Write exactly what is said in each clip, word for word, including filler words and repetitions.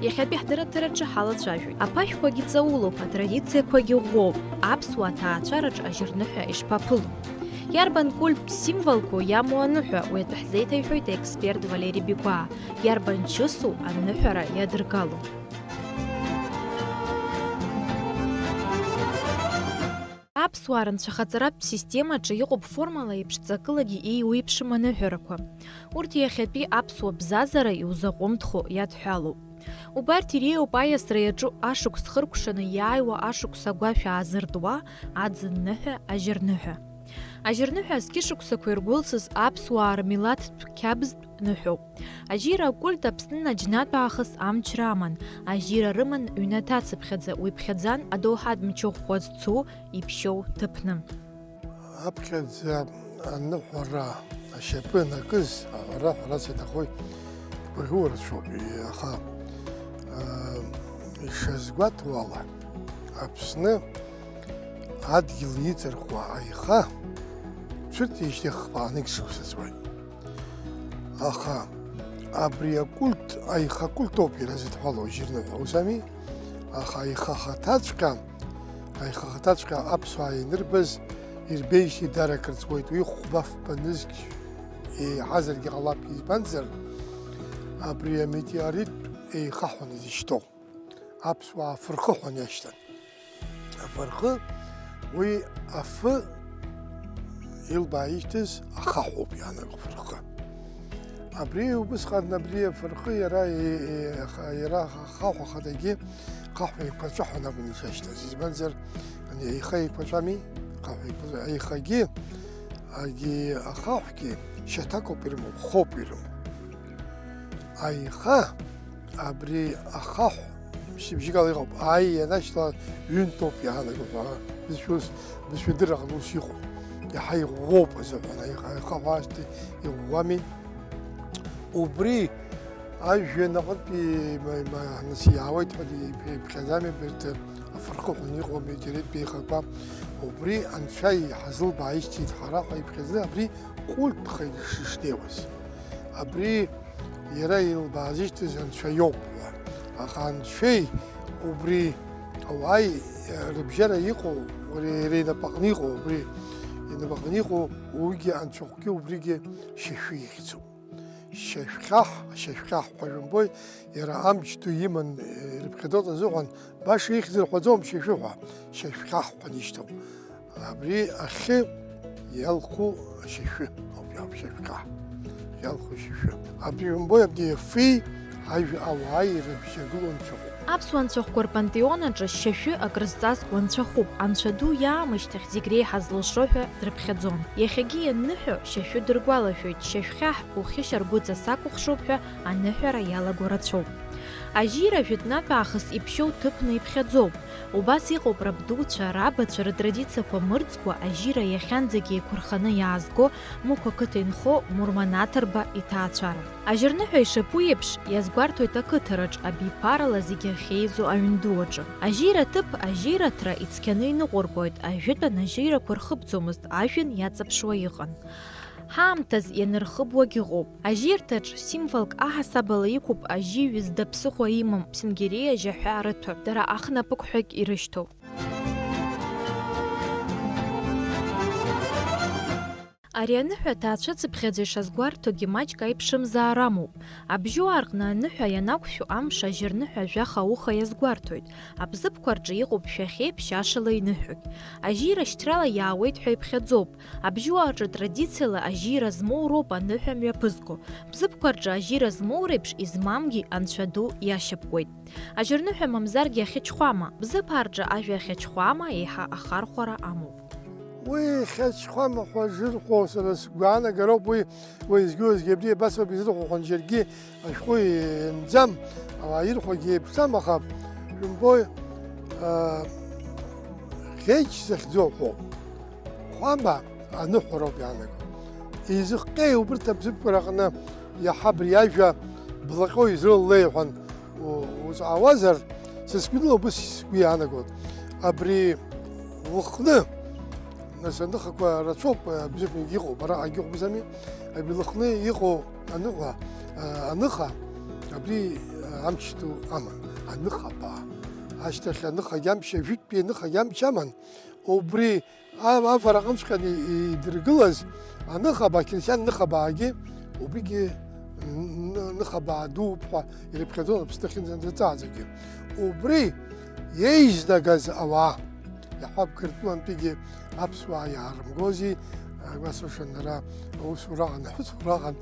Иахьатәи ҳдырраҭараҿы ҳалацәажәоит. Аԥашәқәагьы ҵаулоуп, атрадициақәагьы ӷәӷәоуп. Аԥсуа ҭаацәараҿы ажьырныҳәа ишԥаԥыло? Иарбан культтә символқәоу иамоу аныҳәа, уи атәы ҳзеиҭаиҳәоит аексперт Валери Бигәаа. Иарбан чысу аныҳәара иадыргало? Аԥсуаа рынцәахаҵаратә системаҿы иҟоуп формала еиԥш ҵакылагьы еиуеиԥшым аныҳәарақәа. Урҭ иахьатәи аԥсуа бзазара иузаҟәымҭхо иадҳәалоуп. Убарҭ иреиуоуп аиасра иаҿу ашықәс хыркәшаны иааиуа ашықәс агәашә аазыртуа аӡынныҳәа, ажьырныҳәа. Ажьырныҳәа азқьышықәсақәа иргәылсыз аԥсуаа рмилаҭтә қьабзтә ныҳәоуп. Ажьира акульт Аԥсны наџьнатә аахыс амчра аман, ажьира рыман ҩнаҭацыԥхьаӡа, уи ԥхьаӡан адоуҳатә мчы ӷәӷәа зцу иԥшьоу ҭыԥны. Аԥхьаӡа аныҳәара ашьапы анакыз, аҳәара ҳәарас иаҭахоит, гәаӷьуа рацәоуп, аха, аа, ишазгәаҭоу ала, Аԥсны адгьыл иҵархуа аиха цәырҵижьҭеи хԥа-нык шықәса ҵуеит. Аха абри акульт, аиха культ ауп иара зыдҳәалоу ажьырныҳәа, ус ами? Аха аиха ахаҭаҵәҟьа, аиха ахаҭаҵәҟьа аԥсуаа ианырбаз ирбеижьҭеи дара акыр ҵуеит, уи хәба-фба нызқь еиҳазаргьы ҟалап, избанзар, абри аметеорит еихаҳәаны изышьҭоу. Аԥсуаа афырхы ҳәа иашьҭан. Афырхы, уи афы илбааижьҭыз ахаҳә ауп иаанаго, афырхы. Абри убысҟан, абри афырхы иара, е-, е-, аха-, иара ахаҳә ахадагьы ахаҳә еиқәаҵәа ҳәа акәын ишашьҭаз. Избанзар, ани аиха еиқәаҵәами? Ахаҳә еиқәаҵәа. Аихагьы, агьи ахаҳәгьы шьаҭак ауп ирымоу, хоуп ирымоу. Аиха, абри ахаҳә шьыбжьыкала иҟоуп. Аи ианашьҭала ҩынтәоуп иаанаго ҳәа, бызшәа ус, бызшәа дырраҟны ус иҟоуп. Иаҳа иӷәӷәоуп азыҳәан, аиха, аиха ҳәа ашьҭа иӷәӷәами. Убри ажәҩан аҟынтәи ма-, ма-, нас иаауеит ҳәа иԥхьаӡами абарҭ афырхы ҳәа иҟоу аметеорит еихақәа. Убри анцәа иҳазылбааижьҭеи ҳара ҳәа иԥхьаӡаны абри культԥха ишнеиуаз. Абри Иара илбаазышьҭыз анцәа иоуп ҳәа. Аха анцәеи убри ауааи, э, рыбжьара иҟоу, уи иара инапаҟны иҟоу, убри инапаҟны иҟоу, уигьы анцәахәгьы убригьы шьашәы ихьӡуп. Шьашәхьаҳ, шьашәхьаҳ ҳәа жәымбои, иара амч ду иман, э, ирыԥхьаӡоз азыҳәан, баша ихьӡ рҳәаӡом шьашәы ҳәа, шьашәхьаҳ ҳәа ишьҭоуп. Абри ахьы иалху ашьашәы ауп, иалху ашьашәхьаҳ. Иалху ашьашәы. Абри умбои, абри афи, ажә-, ауааи ирыбжьагылоу анцәахәы. Аԥсуа анцәахәқәа рпантеон аҿы шьашәы акрызҵазкуа анцәахәуп, анцәа ду иаамышьҭахь зегь реиҳа зылшо ҳәа дрыԥхьаӡон. Иахьагьы ианныҳәо, шьашәы дыргәалашәоит, шьашәхьаҳ, ухьы шьаргәыҵа сакәыхшоуп ҳәа аныҳәара иалаго рацәоуп. Ажьира жәытәнатә аахыс иԥшьоу ҭыԥны иԥхьаӡоуп. Убас иҟоуп рабдуцәа, рабацәа рытрадициақәа мырӡкәа ажьира иахьанӡагьы еиқәырханы иаазго Мықә ақыҭа инхо Мурман Аҭырба иҭаацәара. Ажьырныҳәа ишаԥу еиԥш, иазгәарҭоит ақыҭараҿ абиԥарала зегьы ахьеизо аҩн ду аҿы. Ажьира ҭыԥ ажьираҭра ицқьаны иныҟәыргоит, ажәытәан ажьирақәа рхыбҵомызт, ажәҩан иаҵаԥшуа иҟан. Ҳаамҭаз ианырхыбуагь ыҟоуп. Ажьирҭаҿ символк аҳасабала иқәуп ажьи ҩызда ԥсыхәа имам ԥсынгьери ажьаҳәа рыҭәа, дара ахнапықәҳәагь ирышьҭоуп. Ари аныҳәа аҭаацәа цыԥхьаӡа ишазгәарҭогьы маҷк аиԥшымзаара амоуп. Абжьуаа рҟны аныҳәа ианақәшәо амш ажьырныҳәа жәаха ауха иазгәарҭоит. Абзыԥқәа рҿы иҟоуп шәахьеи ԥшьашала иныҳәогь. Ажьира шьҭрала иаауеит ҳәа иԥхьаӡоуп. Абжьуаа рҿы традициала ажьира змоу роуп аныҳәа мҩаԥызго. Бзыԥқәа рҿы ажьира змоу реиԥш измамгьы анцәа ду иашьапкуеит. Ажьырныҳәа мамзаргьы ахьычхәама, бзыԥаа рҿы ажәа ахьычхәама еиҳа ахархәара амоуп. Уи хьачхәама ҳәа зырхәо сара сгәаанагароуп, уи уеизгьы-уеизгьы абри абас ауп изырхәо, ҳәа џьаргьы ашәҟәы ианӡам, ауаа ирхәагьы еиԥшӡам, аха, шәымбои, аа, ӷьеч захьӡу ҳәоуп. Хәама аныҳәароуп иаанаго. Изыхҟьеи убырҭ абзыԥқәа раҟны иаҳа абри ажәа блаҟьо изрыллеи ҳәа у-, узаауазар, са сгәанала убыс сгәы иаанагоит. Абри Лыхны, нас аныхақәа рацәоуп, абзыԥгьы иҟоуп, араҟагьы ыҟоуп, абри Лыхны иҟоу аныҟа, а, аныха, абри, а, Амч ду аман, аныхабаа. Ашьҭахь аныхагь амч, ажәытәтәи аныхагь амч аман. Убри а-, авараҟынҵәҟьаны и-, идыргылаз аныхабаа, ақьырсиан ныхабаагьы, убригьы н-, н-, ныхабаа дууп ҳәа ирыԥхьаӡон Аԥсны ахьынӡанаӡаӡагьы. Убри еизнагаз ауаа, иаҳҳәап, Гыртәылантәигьы аԥсуаа иаарымгози, а, ас уша нара аусураҟан, аусураҟан,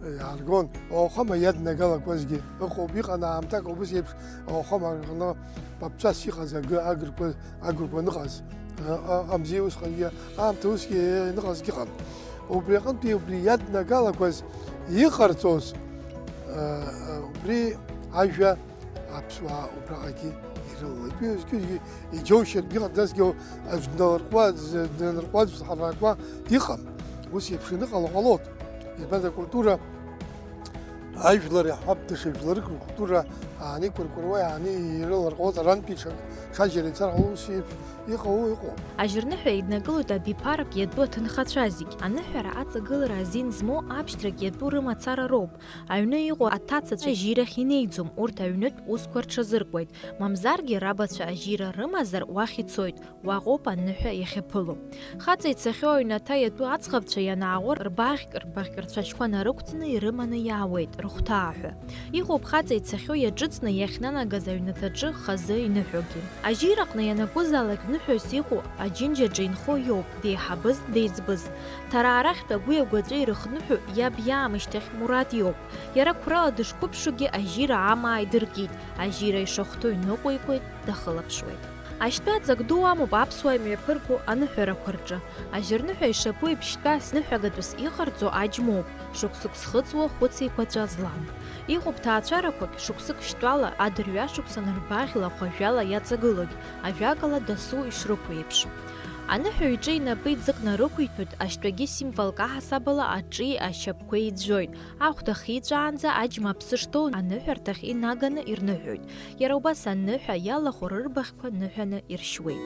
а, иааргон. Уаухама иаднагалақәазгьы ыҟоуп, иҟан аамҭак убыс еиԥш, ауахама рҟны баԥҵәас иҟаз агы агырқәа, агырқәа ныҟаз, а, а, амзи усҟангьы, аамҭа усгьы ныҟазгьы ыҟан. Убри аҟынтәи убри иаднагалақәаз иҟарҵоз, а, а, убри ажәа аԥсуаа убраҟагьы ирылалеит. Уи зқьи-зқьи иџьоушьартә иҟан, насгьы аӡә дналырҟәуа-, дналырҟәуа, аӡә дҳаракуа иҟам. Ус еиԥш ианыҟало ҟалоит. Избанзар, акультура, ажәлар иаҳҳәап, даҽа жәларык ркультура ааникәыркәыруа, иаани-, ирыларҟәуеит, арантәи ҽа-, ҽаџьара ицар ҟало, ус еиԥш иҟоу ыҟоуп. Ажьырныҳәа еиднакылоит абиԥарак иатәу аҭынхацәа зегь. Аныҳәара аҵагылара азин змоу абжьҭрак иатәу рымацара роуп. Аҩны иҟоу аҭацацәа ажьирахь инеиӡом, урҭ аҩнытә усқәа рҽазыркуеит, мамзаргьы рабацәа ажьира рымазар уахь ицоит, уаҟоуп аныҳәа иахьаԥыло. Хаҵа ицахьоу аҩнаҭа иатәу аӡӷабцәа ианааҟәыр, рбаӷьк, рбаӷьк рцәашьқәа нарықәҵаны ирыманы иаауеит, рыхәҭаа ҳәа. Иҟоуп хаҵа ицахьоу иаҿыҵны иахьнанагаз аҩнаҭаҿы хазы иныҳәогьы. Ажьираҟны ианакәызаалак ныҳәаҩс иҟоу аџьынџь аҿы инхо иоуп, деиҳабыз, деиҵбыз. Ҭараа рахьтә агәи-агәаҵәеи рыхныҳәо иаб иаамышьҭахь Мураҭ иоуп. Иара қәрала дышқәыԥшугьы ажьира амаа идыркит, ажьира ишахәҭоу иныҟәигоит, дахылаԥшуеит. Ашьтәа аҵак ду амоуп аԥсуаа имҩаԥырго аныҳәарақәа рҿы. Ажьырныҳәа ишаԥу еиԥш шьтәа ныҳәагатәыс иҟарҵо аџьмоуп, шықәсык зхыҵуа хәыц еиқәаҵәа злам. Иҟоуп ҭаацәарақәагь шықәсык шьтәала адырҩашықәса нырбаӷьла хәажәала иаҵагылогь, ажәакала, дасу ишрықәу еиԥш. Аныҳәаҩ иҿы инапы иӡык нарықәиҭәоит, ашьтәагьы символк аҳасабала аҿи ашьапқәеи иӡәӡәоит. Ахәда хиҵәаанӡа аџьма аԥсы шҭоу аныҳәарҭахь инаганы ирныҳәоит. Иара убас аныҳәа иалахәу рырбаӷьқәа ныҳәаны иршьуеит.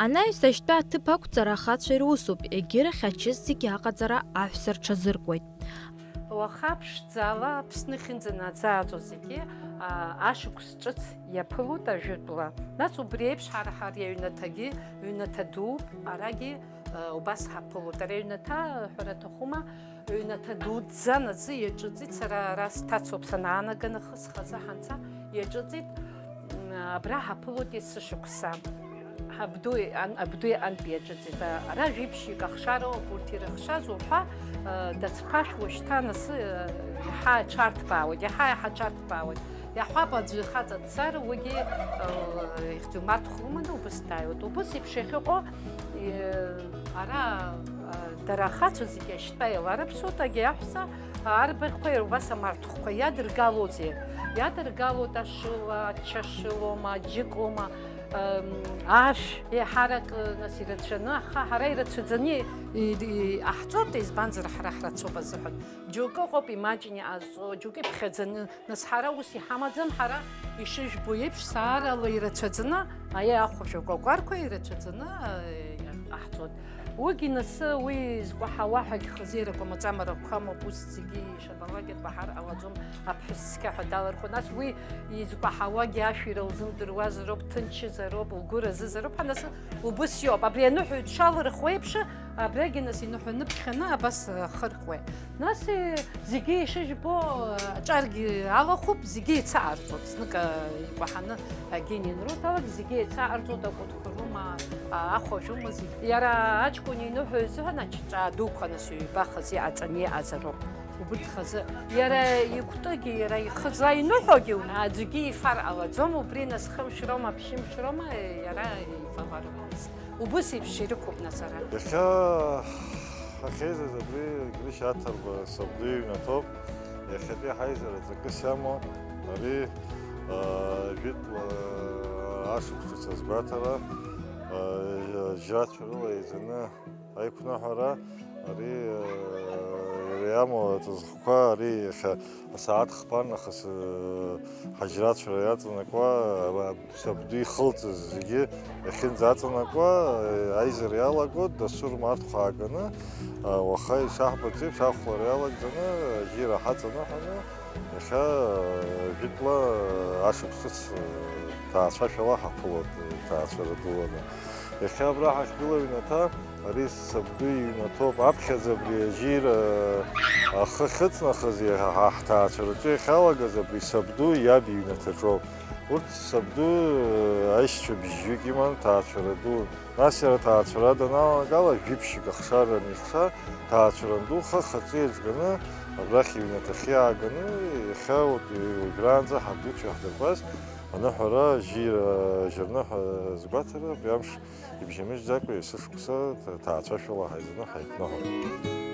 Анаҩс ашьтәа аҭыԥ ақәҵара ахацәа ирусуп, егьирахь ачыс зегьы аҟаҵара аҳәса рҽазыркуеит. Уаха ԥшӡала Аԥсны ахьынӡанаӡааӡо зегьы, а, ашықәс ҿыц иаԥылоит ажәытәла. Нас убри еиԥш ҳара ҳари аҩнаҭагьы, ҩнаҭа дууп, арагьы, а, убас ҳаԥылоит. Ари аҩнаҭа, ҳәара аҭахума, ҩнаҭа дуӡӡан аӡы иаҿыҵит, сара ара сҭацоуп санаанага нахыс, хазы ҳанца иаҿыҵит, м, абра ҳаԥылоит есышықәса. Абду ан-, абду иҟынтә иаҿыҵит. Ара жәиԥшьҩык ахшароуп урҭ ирыхшаз уҳәа, э, дацԥашә уажәшьҭа анасы, э, иаҳа аҽарҭбаауеит, иаҳа-иаҳа аҽарҭбаауеит. Иаҳҳәап, аӡәы хаҵа дцар, уигьы, э, ихьӡу марҭхә лыманы убыс дааиуеит. Убыс еиԥш иахьыҟоу, э, ара, э, дара ахацәа зегьы ашьтәа еиларыԥсоит, агьи аҳәса арбаӷьқәа иара убас амарҭхәқәа иадыргалозеи? Иадыргалоит ашыла, ачча шылома, аџьыкома, Ам, ашә еиҳарак, нас, ирацәаны, аха ҳара ирацәаӡаны и-, и-, иҟаҳҵоит, избанзар, ҳара ҳрацәоуп азыҳәан. Џьоукы ыҟоуп имаҷны иҟазҵо, џьоукы иԥхьаӡаны, нас, ҳара ус иҳамаӡам, ҳара ишыжәбо еиԥш, саарала ирацәаӡаны, аиеи, ахәажә акәакәарқәа ирацәаӡаны, а, иҟаҳҵоит. Уигьы, нас, уи зкәаҳауа ҳәагь хазы иракәа маҵамарақәа амоуп, ус зегьы ишабалак ирбаҳар ҟалаӡом, аԥҳәыс цқьа ҳәа далырхуан. Нас уи изкәаҳауагьы ашәира лзымдыруазароуп, ҭынчызароуп, лгәы разызароуп ҳәа, нас убыс иоуп. Абри аныҳәаҩ дшалырхуа еиԥш, Абрагьы нас иныҳәа ныԥхьаны абас, э, хыркуеит. Нас, э, зегьы ишыжәбо, э, аҿаргьы алахәуп, зегьы еицаарҵоит. Знык, э, икәаҳаны агьин инруҭалак, зегьы еицаарҵоит, акәытқәа рума, а, ахәажәума, зегь. Иара аҷкәын иныҳәа изыҳәан аҷ-, ҷаа дуқәа нас ҩба хазы иҟаҵаны иҟазароуп. Убырҭ хазы. Иара икәтыгьы, иара ихы злаиныҳәогьы аӡәгьы ифар ҟалаӡом, убри нас хымш роума, ԥшьымш роума, иара ифалароуп. Убыс еиԥш ирықәуп нас ара. Иахьа ҳахьеизаз абри Грышьа Аҭырба сабду иҩнаҭоуп. Иахьатәи ҳаизара ҵакыс иамоу ари, аа, жәытәла ашықәс ҿыц азгәаҭара, аа, жьрацәа рыла еизаны аиқәныҳәара, ари, аа, иара иамоу аҵыхқәа, ари иахьа асааҭ хԥа нахыс, аа, ҳажьрацәара иаҵанакуа, аа, сабду ихылҵыз зегьы иахьынӡаҵанакуа, аизара иалагоит, дасу рмарҭқәа ааганы, уаха ишаҳбац еиԥш, ахәлара иалагӡаны, ажьира ҳаҵаныҳәаны, иахьа, жәытәла, ашықәс ҿыц, ҭаацәашәала ҳаԥылоит, ҭаацәара дуланы. Иахьа абра ҳахьгылоу аҩнаҭа, ари сабду иҩнаҭоуп. Аԥхьаӡа абри ажьира ахы ахьыҵнахыз, иаҳа ҳҭаацәараҿы иахьалагаз абри сабду иаб иҩнаҭаҿоуп. Урҭ сабду аишьцәа бжьҩык иман, ҭаацәара дуун. Нас иара аҭаацәара даналанагала, жәиԥшьык ахшара анихша, ҭаацәара анду, ха-, хаҿы иаҿганы, абрахь иҩнаҭахьы иааганы, иахьа уажәраанӡа ҳабдуцәа иаҳдырбаз аныҳәара, жьира, жьырныҳәа згәаҭара, абри амш ибжьамыжьӡакәа есышықәса ҭаацәашәала ҳаизаны ҳаиқәныҳәоит.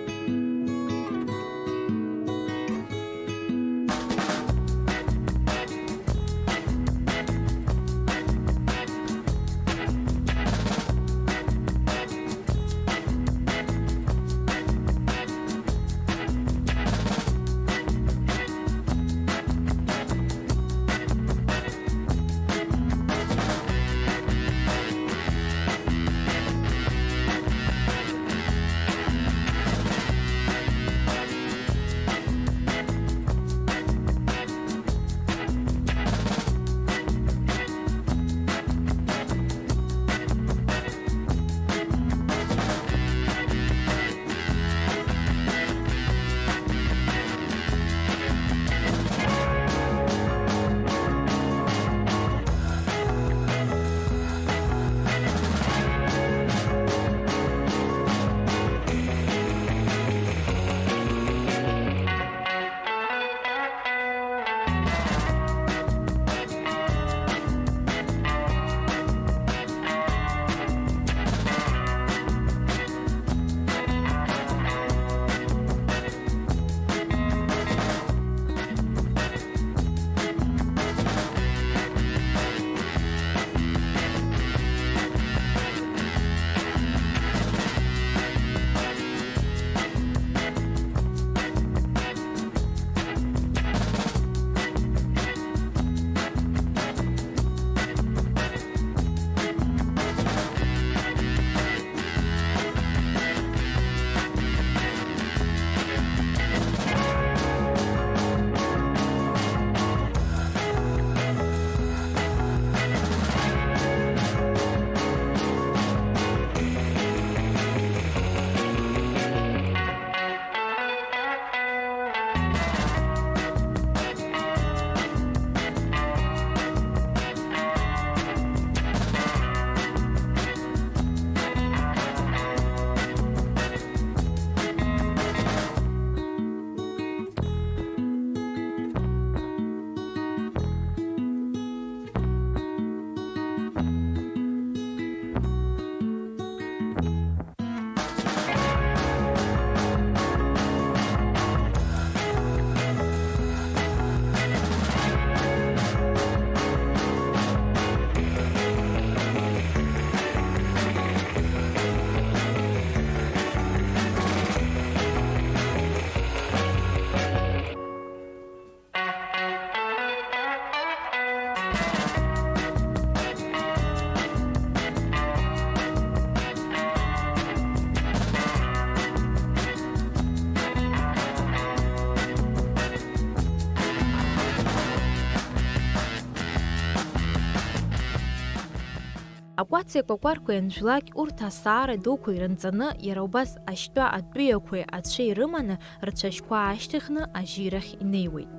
Акәаци акәакәарқәеи анжәлак, урҭ асаара дуқәа ирынҵаны, иара убас ашьтәа атәыҩақәеи ацәеи рыманы, рцәашьқәа аашьҭыхны ажьирахь инеиуеит.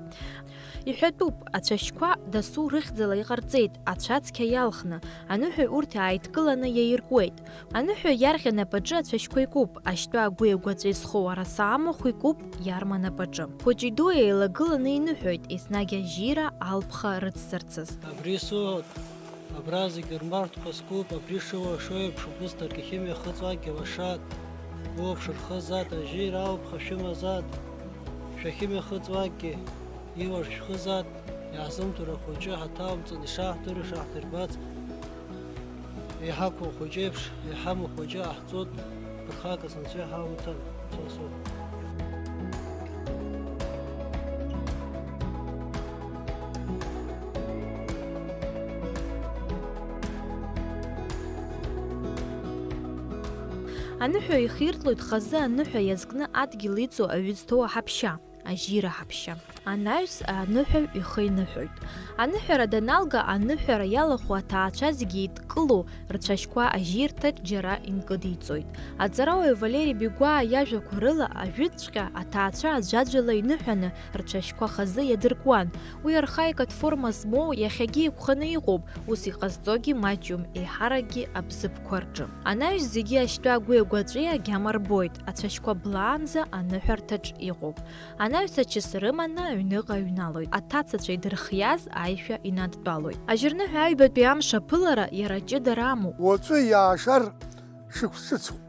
Иҳәатәуп, ацәашьқәа дасу рыхьӡала иҟарҵеит, ацәа цқьа иалхны, аныҳәаҩ урҭ ааидкыланы иаиркуеит. Аныҳәаҩ иарӷьа напаҿы ацәашьқәа икуп, ашьтәа агәи агәаҵәеи зхоу араса амахә икуп иарма напаҿы. Хәыҷи дуи еилагыланы иныҳәоит, еснагь ажьира алԥха рыцзарцаз. Абри суҳәоит, абра зегь рмарҭқәа скуп, абри шыуашо еиԥш, убысҭак ихьымҩахыҵуагьы лашак, улаԥш рхызат, ажьира алԥха шәымазат, шәахьымҩахыҵуагьы, иларшә шәхызат, иаҳзымдыруа хәыҷы ҳаҭаумҵан, ишаҳдыруа, ишаҳдырбац, иҳақәу хәыҷеиԥш, иҳамоу хәыҷы ҟаҳҵоит, ԥырхагас анцәа иҳауҭар, сасу. Аныҳәа ихиртлоит хазы аныҳәа иазкны адгьыл иҵоу аҩы зҭоу аҳаԥшьа, ажьира ҳаԥшьа. Анаҩс аныҳәаҩ ихы иныҳәоит. Аныҳәара даналга, аныҳәара иалахәу аҭаацәа зегьы еидкылоу рцәашьқәа ажьирҭаҿ џьара инкыдиҵоит. Аҵарауаҩ Валери Бигәаа иажәақәа рыла, ажәытәҵәҟьа аҭаацәа аӡәаӡәала иныҳәаны рцәашьқәа хазы иадыркуан. Уи архаикатә форма змоу, иахьагьы еиқәханы иҟоуп, ус иҟазҵогьы маҷҩым, еиҳаракгьы абзыԥқәа рҿы. Анаҩс зегьы ашьтәа агәи агәаҵәеи агьама рбоит, ацәашьқәа блаанӡа аныҳәарҭаҿ иҟоуп. Анаҩс ачыс рыманы аҩныҟа иҩналоит. Аҭацацәа идырхиаз аишәа инадтәалоит. Ажьырныҳәа аҩбатәи амш аԥылара иара ҷыдара амоуп. Уаҵәы иаашар шықәс ҿыцуп.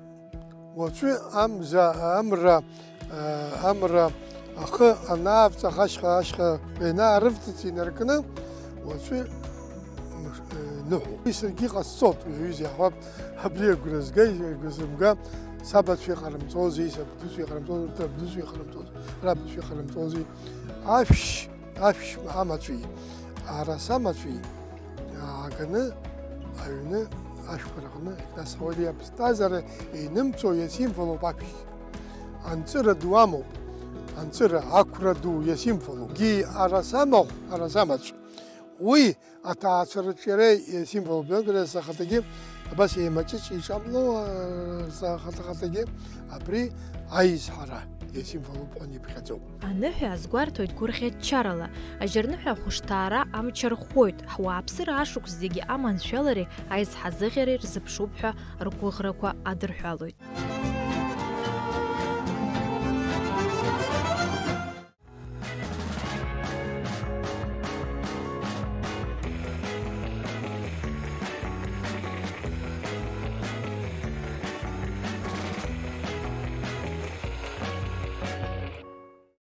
Уаҵәы амза, амра, а, амра ахы анаавҵах ашьха, ашьха ианаарывҵыц инаркны, уаҵәы мш-, э, ныҳәоуп. Уи саргьы ҟасҵоит, уи аҩыза иаҳауап, абри агәра згеи, агәра зымга, сабацәа иҟарымҵози, сабдуцәа иҟарымҵози, урҭ рабдуцәа иҟарымҵози, рабацәа иҟарымҵози. Ашәшь, ашәшь амаҵәи, араса амаҵәи ааганы аҩны ашәқәа рҟны, нас ауаҩы иаԥсҭазаара инымҵәо иасимволуп ашәшь. Анҵыра ду амоуп, анҵыра, ақәра ду иасимволуп. Гьи араса амахә, араса амаҵә. Уи аҭаацәараҿ иара иасимволуп, ахаҭагьы абас еимаҷыҷ иҿамло, ахаҭа-, ахаҭагьы абри аизҳара иасимволуп ҳәа иԥхьаӡоуп. Аныҳәа азгәарҭоит гәырӷьа-ччарала, ажьырныҳәа ахәышҭаара амч архәоит, ҳуааԥсыра ашықәс зегьы аманшәалареи аизҳазыӷьареи рзыԥшуп ҳәа ргәыӷрақәа адырҳәалоит.